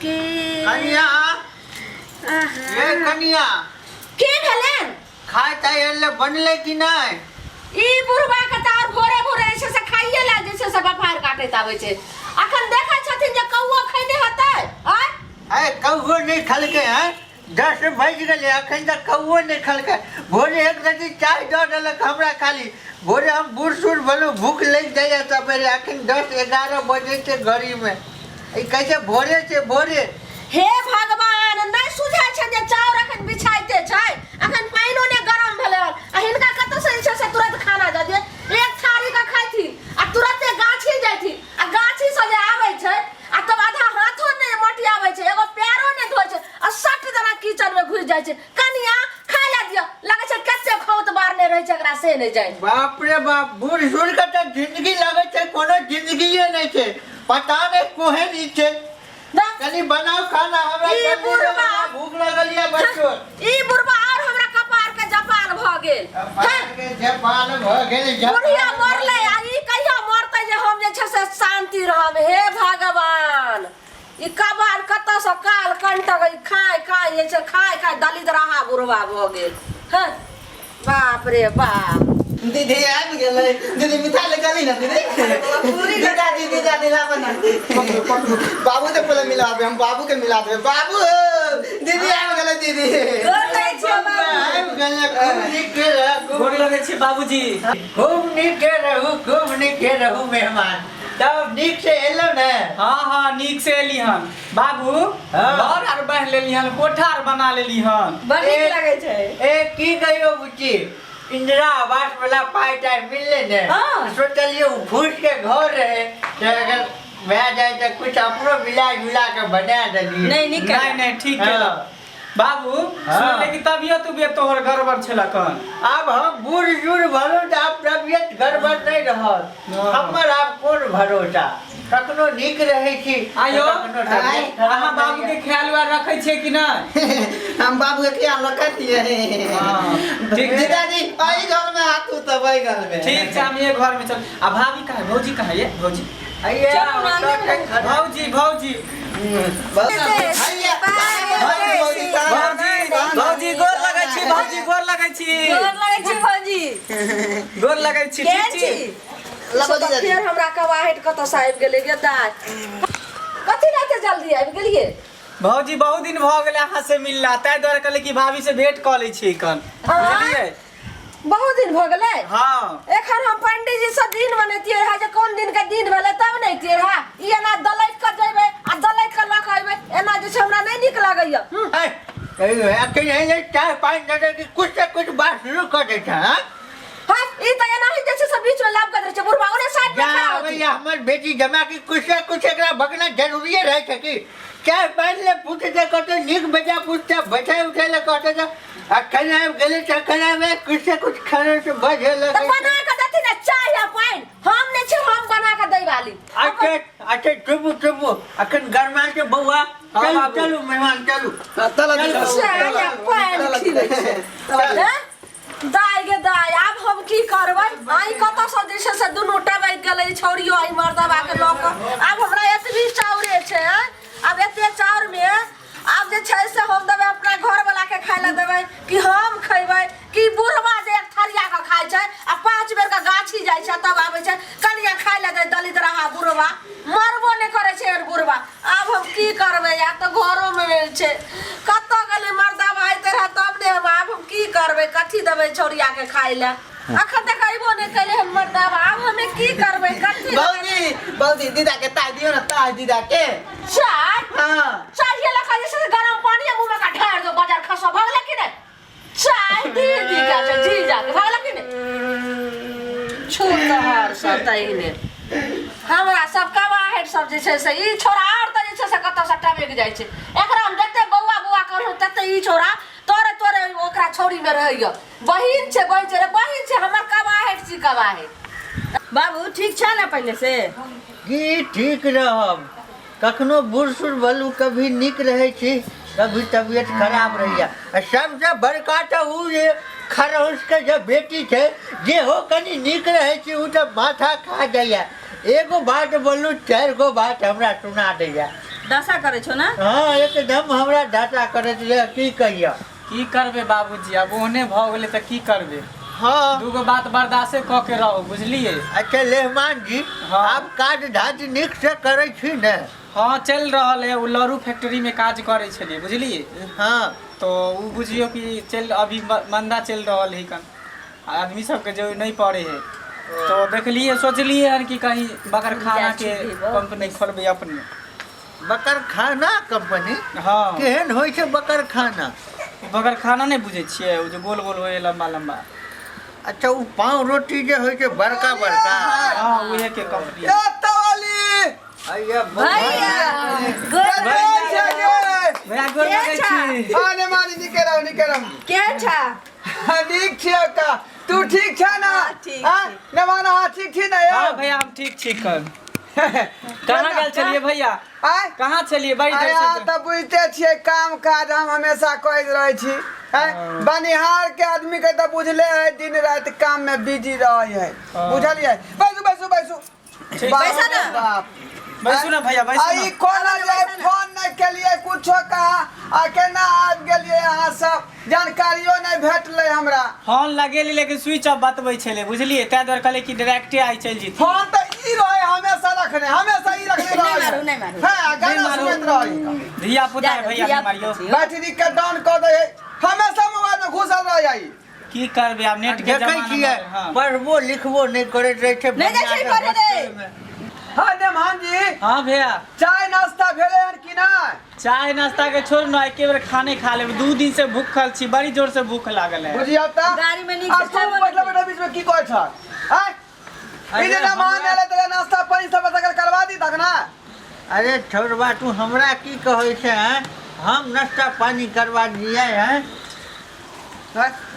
के। कनिया, ये कनिया। की भेलनि? खाय ताय एले बनले कि नहि? ई बुढ़बा के तऽ आओर भोरे भोरे जे छै से खाइए लए जे छै से बफार काटैत आबै छै। अखन देखै छथिन जे कौओ खैने हेतै आँय? अरे कौओ नहि खलकै हैं। 10 बाजि गेलै, अखन तक कौओ नहि खलकै। भोरे एक रति चाय दऽ देलक हमरा खाली। भोरे हम बूढ़ सूढ़ भेलहुँ, भूख लागि जाइए सबेरे। अखन 10-11 बजै छै घड़ीमे, ई कहै छै भोरे छै भोरे। हे भगवान, नहि सुझै छै जे चाउर अखन बिछाइते छै, अखन पानिओ नहि गरम भेलै हन आ हिनका कतऽसँ जे छै से तुरंत खाना दऽ दियै। एक थारी के खाइथिन आ तुरंते गाछी जाइथिन आ गाछीसँ जे आबै छै आ तब आधा हाथो नहि मटियाबै छै, एगो पैरो नहि धोइ छै आ सट जना किचन में घुसि जाइ छै। कनिया खाय ला दिअ, लगै छै कते खौत बारने रहै छै एकरा से नहि जानि। बाप रे बाप, बूढ़ सूढ़ के तऽ जिंदगी लगै छै कोनो जिंदगिए नहि छै। पता नहि कोहेन ई छै। कनी बनाउ खाना हमरा ई जल्दी से। बुढ़बा। हमरा भूख लगल ये बच्चो। ई बुढ़बा और हमरा कपार के जपाल भऽ गेल। कपार के जपाल भऽ गेल जपाल। बुढ़िया मरलै आ ई कहिया मरतै जे हम जे छै से शान्ति रहब। हे भगवान, ई कबार कतऽसँ काल कंटक ई खाय खाय जे छै खाय खाय दलित रहा बुढ़बा भऽ गेल। हँ, बाप रे बाप। दीदी आबि गेलै। दीदी, मिठाई ले गेली ने दीदी? दीदाजी, दीदाजी, लाबऽ ने। बाबू से पहिले मिला देबै हम, बाबू के मिला देबै। बाबू, दीदी आबि गेलै दीदी। गोर लगै छियौ बाबू। आबि गेलै, खूब नीके रह खूब। गोर लगै छी बाबूजी। खूब नीके रहू, खूब नीके रहू मेहमान। तब नीक से एलौ ने? हाँ हाँ, नीक से एली हन बाबू। हाँ। घर आर बान्हि लेली हन, कोठा आर बना लेली हन। बड़ नीक लगै छै। ए की कहियो बुच्ची, इंदिरा आवास वाला पाई टाई मिलले ने। सोचलिए उ फूस के घर रहे तो अगर भए जाए तो कुछ अपनो मिला जुला के बना देलिए। नहीं, नीक नहीं नहीं, ठीक हाँ। केलक बाबू। हाँ। सुनले कि तबियत उबियत तोहर गड़बड़ छलक हन। आब हम बूढ़ सूढ़ भलो तऽ आब तबियत गड़बड़ नहि रहत। हाँ। हमर आब कोन भरोसा, कखनो नीक रहै छी तऽ आयो कखनो तबियत खराब अहाँ बाबू रहैए। के ख्याल उयाल रखै छियै कि नहि? हम बाबू के ख्याल रखै छियै। हाँ, ठीक छै। दीदाजी, एहि घर में हाथ तब एहि घर में। ठीक छै, हम ये घर में चल। आ भाभी कहाँ है? भौजी कहाँ है ये भौजी? हैया, चलू ना, ओतऽ छै खड़ा। भौजी, भौजी। भैया, भौजी, भौजी, भौजी, भौजी, गोर लगै छी भौजी, गोर लगै छी। गोर लगै छी भौजी। गोर लगै छी। केहन ठीक छी? छी। ला भौजी, से तऽ फेर हमरा कवाहट कतऽ से आबि गेलै गे दाय। कथी लए एते जल्दी आबि गेलियै? भौजी, बहुत दिन भऽ गेलै अहाँ से मिलला, ताहि दुआरे कहलियै कि भाभी से भेंट कऽ लै छी कन। बुझलियै? बहुत दिन भऽ गेलै? हाँ। एखन हम पंडीजी से दिन मनैतियै रहए जे कोन दिन के दिन भेलै तब ने अइतियै रहए। ई एना दलैत कऽ जेबै आ दलैत कऽ लऽ कऽ अयबै, एना जे छै हमरा नहि नीक लागैया। ऐ, अखन एहन चाय पानि दऽ दे कि कुछ से कुछ बात शुरू कऽ दै छै। हाँ? हाँ, ई तऽ एनाही जे छै से बीच में लाभ कऽ दै छै बुढ़बा, ओने साइड में जा खड़ा होती। अबैया हमर बेटी जमा कि कुछ से कुछ एकरा बकना जरूरिये रहै छै कि चाय पानि ले पूछते कहते नीक बेजा पूछते, बैठे उठे ले कहते तऽ अखन आबि गेलै तऽ अखन आबि कुछ से कुछ खाना से बजे तऽ लगै बना कऽ देथिन ने चाय आ पानि, हम नहि छी हम बना कऽ दै वाली। अच्छा अच्छा, चुपू चुपू, अखन गरमा के बौआ। हाँ, चलू। बाबू। चलू मेहमान, चलू। चलो। चाय आ पानि खिबै छै हैं? दाय गे दाय, आब हम की करबै? आइ कतऽसँ जे छै से दुनू टबकि गेलै छौड़ियो आई मर्दबा के लऽ कऽ। आब हमरा एतबी चाउरे छै आँय? आब एते चाउरमे आब जे छै से हम देबै अपना घरवला के खाय लए देबै कि हम खैबै कि बुढ़वा जे एक थरिया के खाइ छै आ 5 बेर के गाछी जाइ छै तब आबै छै। कनिया खाय लए दै दलित रहा बुढ़वा मरबो नहि करै छै एहन बुढ़वा। आब हम की करबै? या तऽ घरोमे नहि छै, कतऽ गेलै मर्दाबा? अइते रहए तब ने हम। आब हम की करबै? कथी देबै छौड़िया के खाय लए? अखन तक अइबो नहि कैले हन मर्दाबा। आब हमे की करबै? कथी देबै? भौजी, भौजी, दीदा के ताय दियो ना, ताय दीदा के। चाय? हाँ। चाय लऽ कऽ जे छै से गरम पानी आ मुँहमे का ढारि दो, बाजार खसो भऽ गेलै कि नहि? चाय दी दी का छै जी जाके भऽ गेलै कि नहि? छूतहर सब तहिने हमरा सब कवाहट सब जे छै से ई छोरा आओर तऽ जे छै से कतऽ से टबकि जाइ छै। एकरा हम जते बौआ बौआ कहलहुँ तते ई छोरा तोरे तोरे ओकरा छौड़ीमे रहैए। बहिन छै, बहिन छै रे, बहिन छै हमर, कवाहट छी कवाहट। बाबू, ठीक छै ने पहिले से? की ठीक रहब, कखनो बूढ़ सूढ़ भलू कभी नीक रहै छी, कभी तबियत खराब रहैया। आ सबसँ बड़का तऽ उ जे खरहूसके जे बेटी छै जे हो कनि नीक रहै छै, उ तऽ माथा खा जाइया। एगो बात बोलू, 4 गो बात हमरा सुना दैया। दशा करै छौ ना हँ एकदम हमरा डाटा करैत रहे की कहिया की करबै बाबूजी आब ओहने भऽ गेलै तऽ की करबै हँ दूगो बात बर्दाश्ते कऽ के रहू बुझलियै अच्छा लेहमान जी हाँ। आब काज धाज नीक से करै छी ने हँ चलि रहल है ओ लरू फैक्ट्री में काज करै छलियै बुझलियै हँ तो ओ बुझियौ कि चलि अभी मंदा चलि रहल है कन आदमी सबके जो नहीं पड़े है तो देखलियै सोचलियै हन कि कहीं बकरखाना के कंपनी खोलबै अपने बकरखाना कंपनी हँ केहन होइ छै बकरखाना बकरखाना नहि बुझै छियै ओ जे गोल गोल होइ है लम्बा लम्बा अच्छा ओ पाव रोटी जे होइ छै बड़का बड़का हँ उहे के कंपनी ए तवाली अइया भैया गोर भैया गोर लगै छी आने मानी निके रहो निके रहो के छा नीक छियै का तू ठीक छ ना हाँ, ठीक हाँ नवाना हाँ ठीक छी ना हँ यौ भैया हम ठीक छी कल कहाँ गेल छलियै भैया आय कहाँ छलियै बड़ी अरे देर अहाँ से तऽ बुझिते छियै काम काज हम हमेशा करैत रहै छी आँय? बनिहार के आदमी के तऽ बुझले है दिन राति काम में बिजी रहै है हाँ। बुझलियै बैसू बैसू बैसू ठीक। बाप बैसा ना। रे बाप बैसू ना भैया बैसू आ ना ई कोना जे फोन नहि केलियै कुछो कहाँ आ केना आबि गेलियै अहाँ सब जानकारियो नहि भेटलै हमरा फोन लगेली लेकिन स्विच ऑफ बतबै छलै बुझलियै ताहि दुआरे कहलियै कि डायरेक्टे आइ चलि जेती फोन तऽ ई रहै हमेशा रखने हमेशा ई रखने नहि रहै मारू, नहि मारू। हँ गाना नहि मारू। सुनैत रहै धिया पुता है भैया धिया नहि मारियौ पुता छियौ। बैटरी के डाउन कऽ दै है हमेशा मोबाइल में घुसल रहै है की करबै आब नेट के देखै जमाना छियै हँ पढ़बो लिखबो नहि करैत रहै छै नहि जाइ छै पढ़े रे। हाँ देवहान जी हाँ भैया चाय नाश्ता भेलै हन कि नहि चाय नाश्ता के छोड़ ना एके बेर खाने खा लेब दू दिन से भूखल छी बड़ी जोर से भूख लागल है बुझियौ तऽ गाड़ी में नीक आ से तू खेबो बैठल नहि बैठल बीच में की कहै छह आँय ई जे अरे मान हमरा- एलै तऽ नाश्ता पानि सब अगर करवा दी तक ना अरे छोड़बा तू हमरा की कहै छै हैं हम नाश्ता पानी करवा दिए हैं आँय?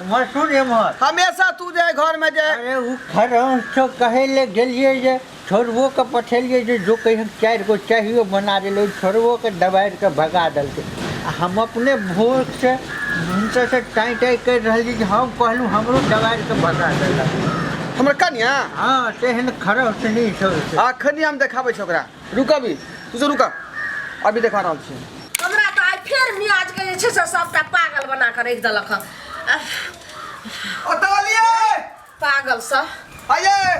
उम्हर सुन एम्हर हमेशा तू जे घर में जे अरे ओ खरौंस छौ कहै लए गेलियै जे छोड़बो के पठेलियै जे जो कहीं चारि गो चाहियो बना देलै छोड़बो के दबारि के भगा देलकै आ हम अपने भोर से हुनकर से टाँय टाँय करि रहल छी जे हम कहलहुँ हमरो दबारि के भगा देलक हमर कनिया हँ तेहन खरौंस नहि छौ से। अखनी हम देखाबै छी ओकरा रुक अभी तू सब रुक अभी देखा रहल छी हमरा तऽ आइ फेर मियाज के जे छै से सबटा पागल बना कऽ राखि देलक हँ ओतऽ अलियै पागल सब आइये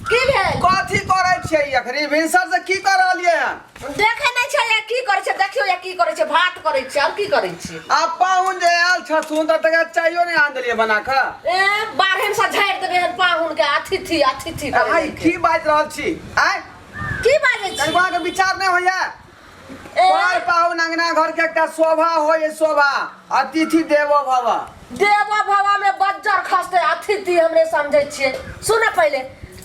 की भेल कथी करै छियै अखनी भिनसर से की कर रहलियै हन देखै नहि छै या की करै छै देखियौ या की करै छै भात करै छै आओर की करै छै आ पाहुन जे आयल छथुन तऽ तकरा चायो नहि आन देलियै बना कऽ ए बाढ़नि से झाड़ि देबै हन पाहुन के अतिथि अतिथि करै अहाँ ई की बाजि रहल छी आँय की बाजै छी कनिको अहाँके विचार नहि होइया ए, पर पाहुन अंगना घर के एकटा शोभा होय शोभा अतिथि देवो भव देवा भवा में बज्जर खसते अतिथि हमरे समझै छियै सुन पहिले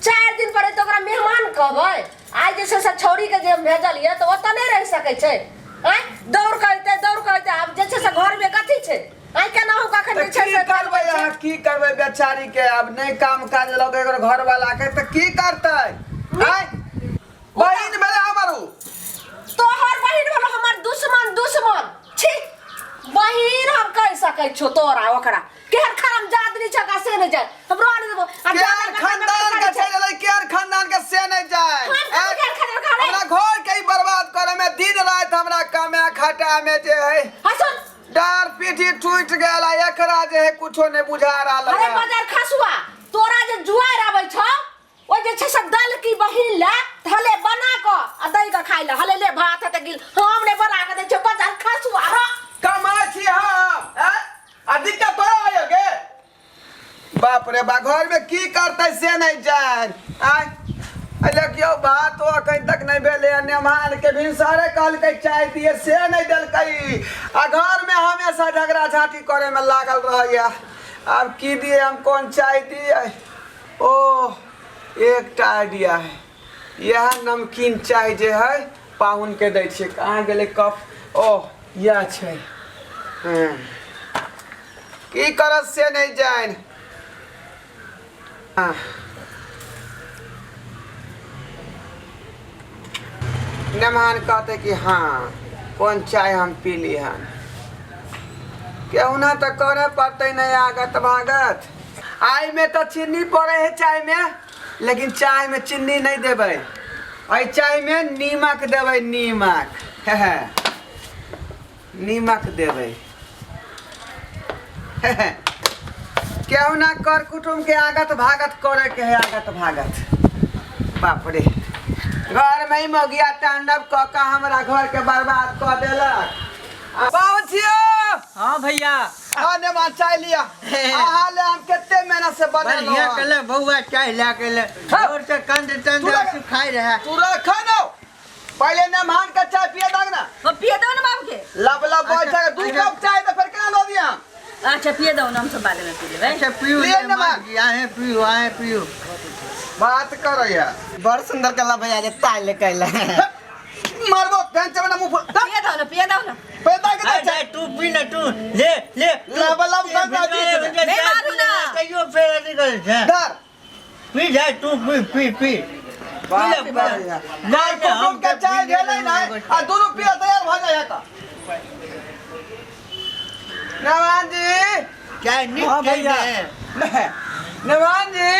चारि दिन पर तऽ ओकरा मेहमान कहबै आइ जे छै से छौड़ी के जे हम भेजलियै तऽ ओतऽ नहि रहि सकै छै आँय दौड़ कऽ अयतै दौड़ कऽ अयतै आब जे छै से घरमे कथी छै आँय केनाहु कखन तऽ जे छै की से करबै अहाँ की करबै बेचारी के आब नहि काम काज लगे एकर घर वाला के तऽ की करतै आँय बहिन भेलै हमर उ तोहर बहिन भेलो हमर दुश्मन दुश्मन छी बहिन हम कहि सकै छौ तोरा ओकरा केहन खरम जादनी छका से नहि जाय हमरो आने देबो आ केहन खानदान के चलि एलै केहन खानदान के से नहि जाय हम आँय? केहन खानदान के हमरा घर के ही बर्बाद करे में दिन राति हमरा कामे खटा में जे है हँ सुन डार पीठी टूटि गेल आ एकरा जे है कुछो नहि बुझा रहल अरे है बाजार खसुआ तोरा जे जुआर आबै छौ ओ जे छै से दल की बहिन ले हले बना क आ दही के खाइ ले हले ले भात हेतै गिल हम नहि बना के दै छियौ बाजार खसुआ रह कमाइ छी हम आँय? आ दिक्कत तोरा होइए गे बाप रे बा घर में की करतै से नहि जान आय आ देखियौ भातो अखन तक नहि भेलै आ नेमान के भिनसरे कहलकै चाय दिए से नहि देलकै आ घर में हमेशा झगड़ा झाँटी करे में लागल रहैया आब की दिए हम कोन चाय दिए ओ एकटा आइडिया है इएह नमकीन चाय जे है पाहुन के दै छियै कहाँ गेलै कप ओ इएह छै हम्म। की करत से नहि जानि हाँ। मेहमान कहते कि हाँ कोन चाय हम पी ली हन केहुना तऽ करे पड़तै नहि आगत भागत आइ में तऽ चीनी पड़े है चाय में लेकिन चाय में चीनी नहीं देबै एहि चाय में नीमक देबै नीमक नीमक देबै। केहू ना कर कुटुम के आगत भागत करे के है, आगत भागत। बाप रे, घर में ही मौगिया तांडव क के हमरा घर के बर्बाद क देलक। बाबूजी। हाँ भैया। हाँ नेमा, चाय लिया। अहाँ ले हम कते मेहनत से बनेलहुँ बढ़िया हन। कले बौआ, चाय ला के ले। हाँ। जोर से कंध तंध तू लगा- सुखाई रहा। तू रख ना, पहले नेमान का चाय पिए दाग ना। हो, पिए दो ना बाबू के। लब लब बैठ के दू अच्छा। कप चाय तो फिर केना दो दिया? अच्छा, पिए दो ना, हम सब बाद में पी लेबै। अच्छा पीऊ। लिए ले ने माँ जी, आहे पीऊ, आहे पीऊ। बात करैया। बड़ सुंदर कला भैया रे ताल कैला। मारबो फेंच में ना मुंह फुल। पिए दो ना, पिए दो ना। पैदा के अरे चाय। तू पी ना, तू ले ले। लब लब कर दी छे। नहीं मारू ना। कहियो फेर निकल जा। धर। पी जा तू, पी पी पी। बाप ले, रे बाप। ना कुटुम के चाय भेलै ना आ दुनू पिया तैयार भऽ जाइ त। नवान जी। चाय निक हाँ भैया। है। नवान जी।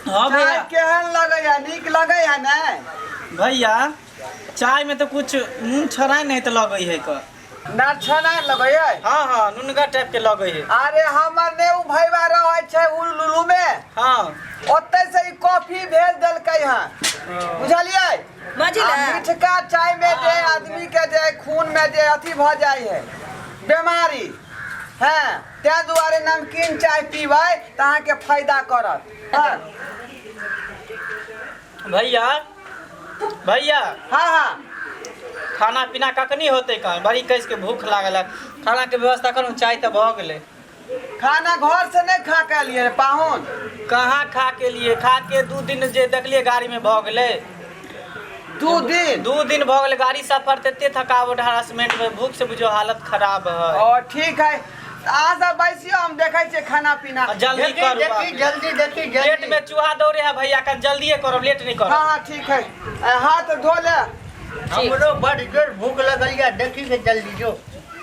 हाँ चाय भैया। केहन लगैया? नीक लगैया ने? भैया, चाय में तो कुछ नून छड़ाई नहीं तो लगे है क। ना छना लगैया? हाँ हाँ, नुनगा टाइप के लगे है। अरे हमर ने उ भैया रहै छै उ लुलु में। हाँ। ओतै से ई कॉफी भेज देलकै हँ, बुझलियै? मझिला। आ मिठका चाय में जे आदमी के जे खून में जे अथी भऽ जाइ है बीमारी है, ताहि दुआरे नमकीन चाय पीबै तऽ अहाँके फायदा करत। हाँ। भैया, भैया। हाँ हाँ। खाना पीना कखनी होते? कहाँ बड़ी कस के भूख लागल है, खाना के व्यवस्था करू। चाय तऽ भऽ गेलै। खाना घर से नहीं खा के एलियै रे पाहुन? कहाँ खा के लिए, खा के 2 दिन जे देखलिए गाड़ी में भऽ गेलै। 2 दिन? 2 दिन भऽ गेलै गाड़ी सफर, तऽ एते थकावट, हरासमेंट में भूख से बुझियौ हालत खराब है। ओ ठीक है, तऽ अहाँ सब बैसियो, हम देखै छियै खाना पीना। आ जल्दी देखी करू। देखी, जल्दी देखी। पेट जल्दी। में चूहा दौड़े है भैया, कन जल्दिए करब, लेट नहीं करब। हाँ हाँ, ठीक है। हाथ धो ले। हमरो बड़ जोर भूख लगल या, देखी के जल्दी जो।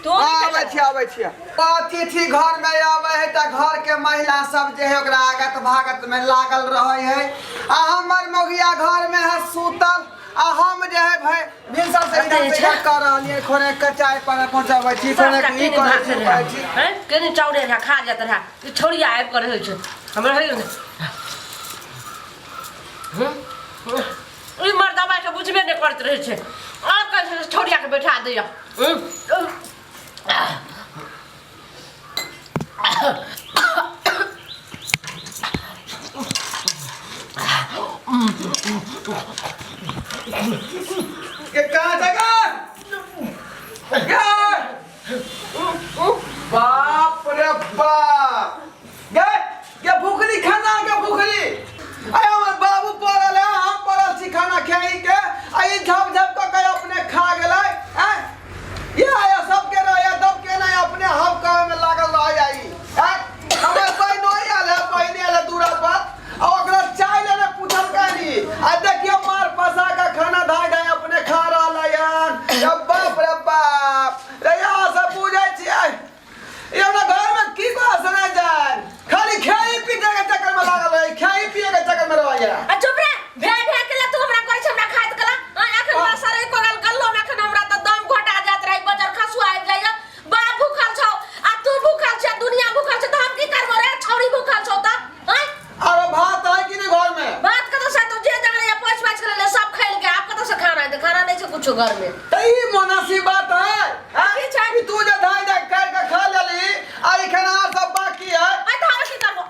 तू। हाँ, आबै छियै, आबै छियै। अतिथि घर में आबै है तऽ घर के महिला सब जे है ओकरा आगत भागत में लागल रहै है, आ हमर मौगिया घर में है सुतल, आ हम जे है भाई भिनसर से इधर से इधर कर रहलियै, खोने के चाय पर पहुंचाबै छी, खोने के ई करै छी, उ करै छी। हैं, केने चाउरे रहा, खा जात रहा। ई छौड़िया आबि कऽ रहै छै हमरा है। ई मर्दबा के बुझबे नहि करैत रहै छै। आब कहै छै छौड़िया के बैठा दैया। के कहाँ जगह गे? बाप रे बाप, गे गे भूखली खाना गे भूखली। अरे हमर बाबू पड़ल है, हम पड़ल छी खाना खाई के, आ ई झप झप कऽ के अपने खा गेलै। हैं, ये आया सबके रहे दब के नहीं, अपने हम कहे में लागल रहे आई। हैं, हमर बहिनो आयल है, बहिनी आयल है दूरा पर, आ ओकरा चाय लेने पूछल कानी, आ देखियो मार फंसा के खाना धाय धाय अपने खा रहल है यार। या बाप रे बाप रे, यहाँ सब बुझै छियै, ई हमरा घर में की बात सुनाय जाय, खाली खाई पीटे के चक्कर में लागल रहे, खाई पिए के चक्कर में रहे। आ चुप रे, भे भे के ले तू हमरा करै छै, हमरा खाइत कला। आ एखन हमरा सरे कोगल गल्लो में एखन हमरा तऽ दम घोटा जात रहे, बजर खसुआ आबि जाइया। बाप भूखल छौ आ तू भूखल छै, दुनिया भूखल छै, तऽ हम की करबो रे? छौड़ी भूखल छौ तऽ आँय? अरे भात है कि नहीं घर में? भात कतऽ से तो जे जगह या पोछ पाछ के ले सब खाइल के, आब कतऽ से खाना हेतै? खाना नहीं छै कुछो घर में। त ई मुनासिब बात है, हैं? की छै? कि तू जे धाय धाय कर के खा लेली, आ ई खाना सब बाकी है। आइ तऽ हम की करबो?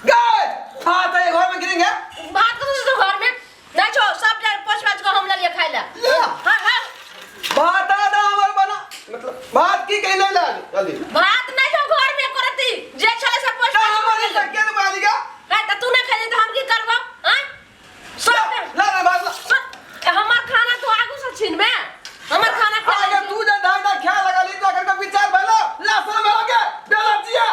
गए भात है घर में गिरेंगे? भात कतऽ से छौ घर में? नहीं छौ, सब जे पोछ पाछ के हम लेलिए खाइ ले। ले। हाँ हाँ। भात आधा हमर बना, मतलब भात की कहले ला जल्दी। भात नहीं छौ घर में करती, जे छले सब पोछ त पाछ हमर के ई के ने बाली गा। नहीं तऽ तू नहीं खेली तऽ हम की करबो? आँय, सब ला ला भात ला। हमर खाना तू आगू से छीनबे? हमर खाना खा। आगे तू जे धाय धाय खा लगली तो एकर विचार भेलो? लहसुन भेलो के बेला जिया।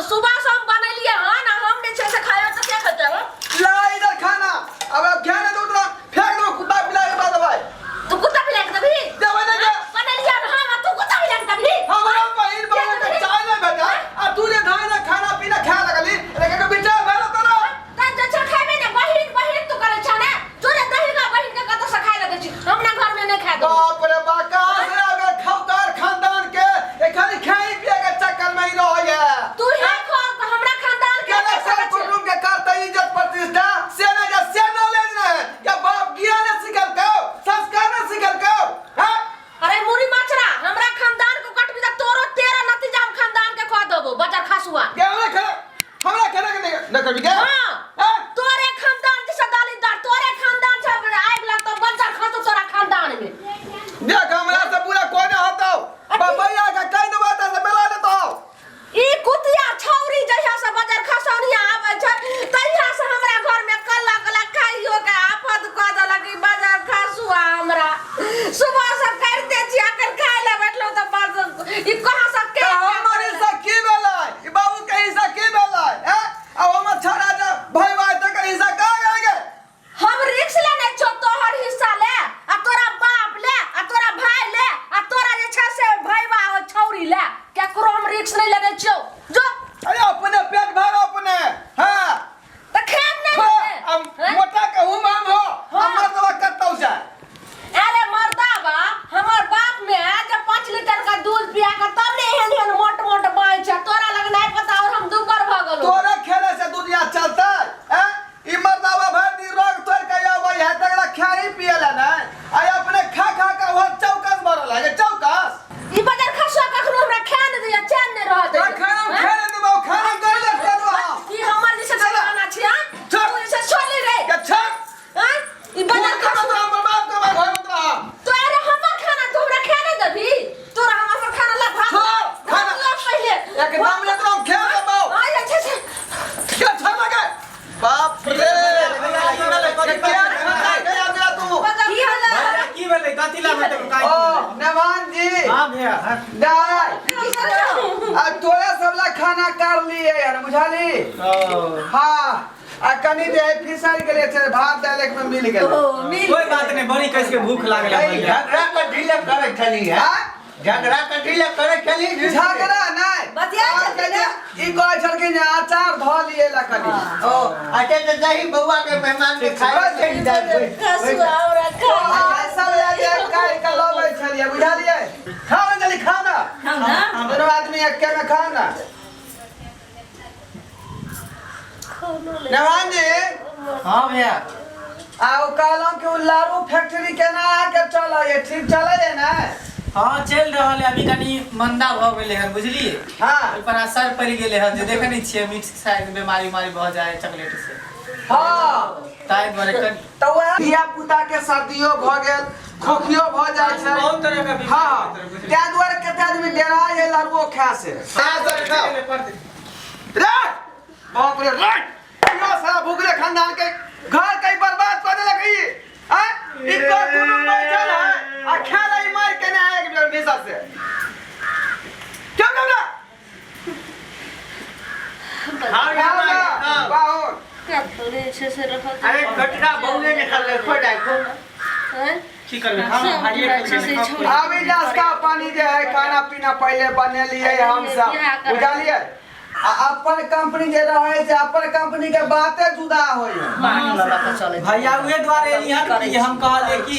सुबह से हम बनेलिए हन, आ हम नहि छै से खायो तऽ के खेतै हो? ला इधर खाना। अब अब खाना दो, उतना फेंक दो, कुत्ता पिला के बाद भाई। तू कुत्ता पिला के देबही? देबै नहि के। बनेलिए हन हम, आ तू कुत्ता पिला के देबही? हमरा बहिन बना के चाय नहीं। कहाँ से के तऽ हमर हिस्सा की भेलै ई बाबू के हिस्सा की भेलै हैं आ हमर छड़ा जे भैया तकर हिस्सा कहाँ गेल गे हम रिक्स लेने छौ तोहर हिस्सा ले आ तोरा बाप ले आ तोरा भाई ले आ तोरा जे छै से भैया ओ छौरी ले केकरो हम रिक्स नहीं लेने छियौ जो अरे अपने पेट भरो अपने हाँ त खेब नहीं खो, लेने अब हैं? मोटा के हम हम हो हाँ। हमर दवा कतौ जाए अरे मर्दाबा हमर बाप में जब 5 लीटर का दूध पिया के तब ने एहन एहन मोट मोट बाँहि छै तोरा लग नहीं पता और हम दुबर भऽ गेलो तोरे खेले से दुनिया चलतै हैं ई मर्दावा भर दिन रोग तोड़ के आबै है तगड़ा खाई पियला नै आ अपने खा खा के वह चौकस भरल है चौकस ई बजर खसुआ कखनो हमरा खाए नहीं दैया चैन नहीं रहत तोरा खाना खाने देबो खाना कर ले करू हम ई हमर जैसे चला। खाना छी हां चल। तू जैसे छोली रे के छक हां ई बजर तोरा खसुआ बर्बाद करबा घर में तोरा हम। तो अरे हमर खाना तू हमरा खाए नहीं देबी तोरा हमर पर खाना ला भात छोड़, भात खाना। ला पहिले एकदम ले तोरा हम खेल देबो हां अच्छा अच्छा के छक लगे बाप रे ये क्या खाना गया गया तू बजर की होला भैया की भेलै कथी ला मतलब ओ नवान जी हां भैया दाय की करौ आ तोरा सब ला खाना कर लिए यार बुझाली हाँ आ कनी जे है फिसल गेलै छै भात दालि एक में मिल गेलै ओ मिल कोई बात नहीं बड़ी कस के भूख लागल है भैया झगड़ा कथी ले करै छली है हाँ? झगड़ा कथी ले करै छली झगड़ा नहि बतिया और छलखिन कनी ई कहै छलखिन जे अचार धऽ लिए ला कनी ओ अच्छा तऽ दही बौआ के मेहमान के खाए चलि जाय खसुआ हमरा खा आ सब ला जे काटि के लबै छलियै बुझलियै खाओ ने जल्दी खाओ ना खाउ ना दोनों आदमी एके में खाओ ना नवान जी हां भैया आ ओ कहलहुँ कि ओ लारू फैक्ट्री केना अहाँके चलै है ठीक चलै है ने हां चलि रहल है अभी कनी मंदा भऽ गेलै हन बुझलियै हाँ ओहि पर असर पड़ि गेलै हन जे देखै नहि छियै मिक्स शायद बीमारी उमारी भऽ जाइ है चॉकलेट से हाँ ताहि दुआरे कनी तऽ वएह धिया पुता के सर्दियो भऽ गेल खोखियो भऽ जाइ छै बहुत तरह के बीमारी हाँ होइत रहै, बुझलियै? ताहि दुआरे कते आदमी डेराय है लारुओ खाय से रे बाप रे रे इहो सारा भूखले खानदान के घर के बर्बाद कर देलक ई हैं ई को कोनो बैठल है आ खेल ई मार के ना एक बेर मिसा से क्यों क्यों ना हाँ ना बाहुन तोरे छै से रहत अरे कटरा बौले निकल गए खो जाए खो हैं की करबै खाउ ना, भारिये छै से छोड़ अभी नाश्ता पानी जे है खाना पीना पहले बनेलिए हम सब बुझलिए आ अपन कंपनी जे रहे से अपन कंपनी के बाते जुदा होय है भैया उहे दुआरे एली हन कि हम कहलिए कि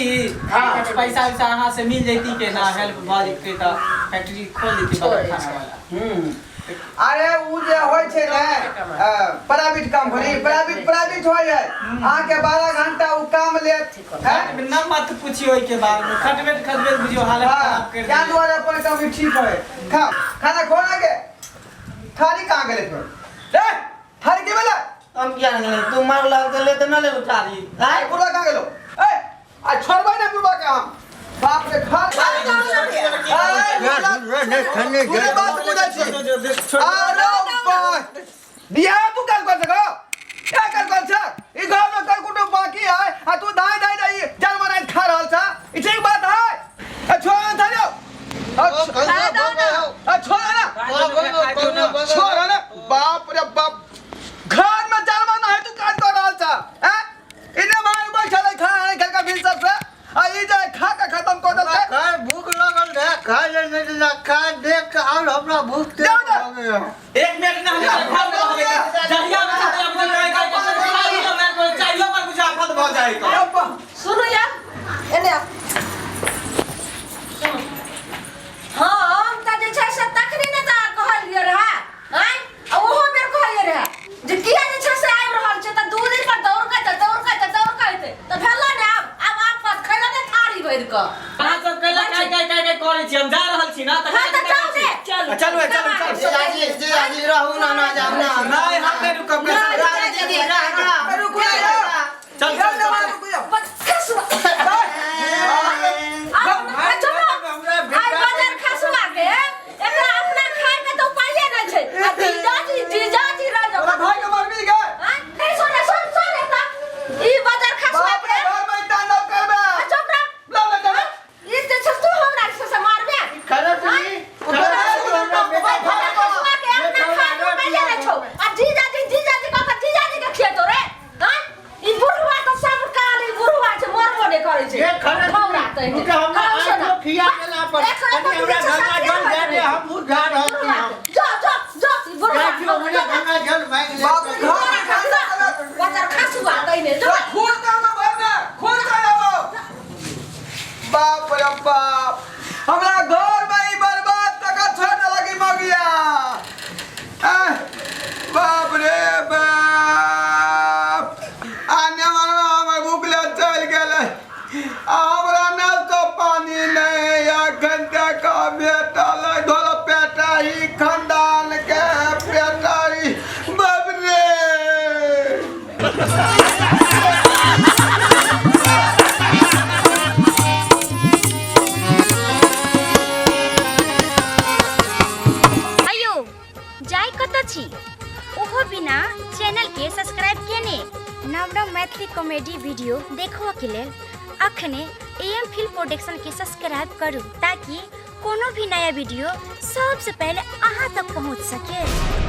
हाँ। कुछ पैसा वैसा अहाँ से मिल जैती के ना हेल्प भऽ जैती तऽ फैक्ट्री खोल देती बगल खाना वाला अरे उ जे होय छै ने प्राइवेट कंपनी प्राइवेट प्राइवेट होय है अहाँ के 12 घंटा उ काम लेत हैं न मत पूछियो ओहि के बारे में खटबेट खटबेट बुझियो हालत हाँ खराब कर क्या देलक। दुआरे अपन कंपनी ठीक होय खा खाना खो ना के थाली कहाँ गेले तोर रे थाली के बेला हम किया नहीं गेलै तू मार लग गेलै तऽ न ले उठारी आय बुढ़वा कहाँ गेलो ए आ छोड़बै ना बुढ़वा के हम बाप रे खा पूरे बात बुझै छी अरे बाप बियाह तू काल कर सको क्या कर कर छ ई घर में कोई कुटुंब बाकी है आ तू दाई दाई दाई जानवर आइ खा रहल छ ई ठीक बात है ए छोड़ ना थालियो आ छोड़ ना छोड़ ना बाप रे बाप घर में जानवर ना है तू काज कर रहल छ हैं इने मार बैठल है खा है घर का भिनसर से आ ई जे खा के खत्म कर देलकै खा भूख लगल रहे खा ले नहीं ना खा देख के और हमरा भूख तेज जाओ ना। भऽ गेल। एक मिनट ना हम खाओ ना जहिया में तहिया बुझे काय काय खाली ना मैं को चाहियो पर बुझे आफत भऽ जाइ का सुनू यार एने आउ। सुनू। हम तऽ जे छै से तखनी ने तऽ कहलियै रहए आँय आ ओहो बेर कहलियै रहए जे किया जे छै से आबि रहल छै तऽ 2 दिन पर दौड़ के एतै दौड़ के एतै दौड़ के एतै तऽ भेलै ने आब आब आफत खैलऽ ने थारी भरि कऽ अहाँ सब कैला काय काय काय काय करै छी हम जा रहल छी ना हँ तऽ जाउ ने चलू चलू चलू चलू जीजाजी जीजाजी रहू ना ना जाउ ना नहीं हम नहीं रुकब दीदी रह ना रुकू ना यार। चल चल चल रुकू जाओ। बस खसुआ आब चुप रह। आइ बाजार खसुआ के एकरा अपना खाय के तऽ उपाये नहि छै आ जीजाजी जीजाजी रह जाउ तोरा भाई के मरबी गे आँय? ए, सुन रे, सुन सुन रे तऽ। ई बाजार खसुआ बाप रे के घर में तांडव करबे आ, चुप रह। ला ले चल ई जे छै तू हमरा से मारबे खाना पीनी तोरा चैनल के सब्सक्राइब केने नव नव मैथिली कॉमेडी वीडियो देखबऽ के लेल अखने एम फिल्म प्रोडक्शन के सब्सक्राइब करू ताकि कोनो भी नया वीडियो सबसे पहले अहाँ तक पहुँच सके।